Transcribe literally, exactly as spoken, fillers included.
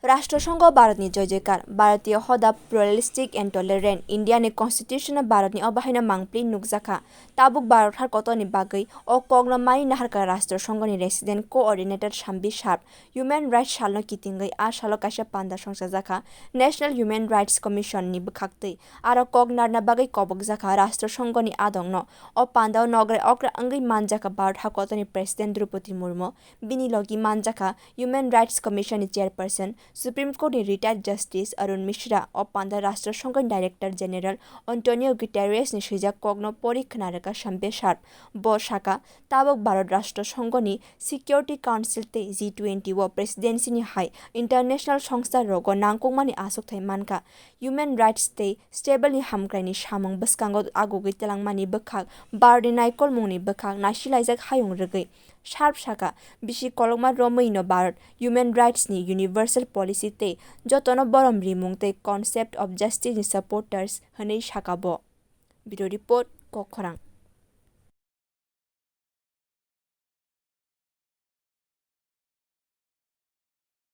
Rashtra Songho Bharatni Joy Joykar, Bharatiya Hoda, Pluralistic and Tolerant, Indiani Constitution-o Bharatni obahaino mangpli nukjakha. Tabuk Bharat har kotorni bagwi o kokno mai naharkha Rashtra Songhoni Resident Coordinator Shanvi Sharp. Human Rights Salno kitingwi a salo kaisa panda songchajakha National Human Rights Commission-ni bwkhaktwi. Aro kok narna bagwi kobokjakha Rashtra Songhoni adongno. O pandao nograi okra wngwi manjakha Bharat hakotorni President Droupadi Murmu. Bini logi manjakha Human Rights Commission ni Chairperson, Supreme Court ni Retired Justice Arun Mishra, o panda Rashtra Songho ni Director General Antonio Guterres ni swijak kokno pori khna rwkha Shanvi Sharp. Bo sakha, tabuk Bharat Rashtra Songho ni Security Council tei G twenty o Presidency ni hai international songsta rogo nangkukmani aswkthai mankha. Human rights tei stable ni hamkrai ni samung bwskango agugwi twlangmani bwkhak Bharat ni naikolmung ni bwkhak naisilaijak hayung rwgwi. Sharp sakha, bisi kolokma romwi no Bharat human rights ni universal policy tei jotono borom rimung tei concept of justice ni supporters hwnwi sakha bo. Bureau Report, Kokkhorang.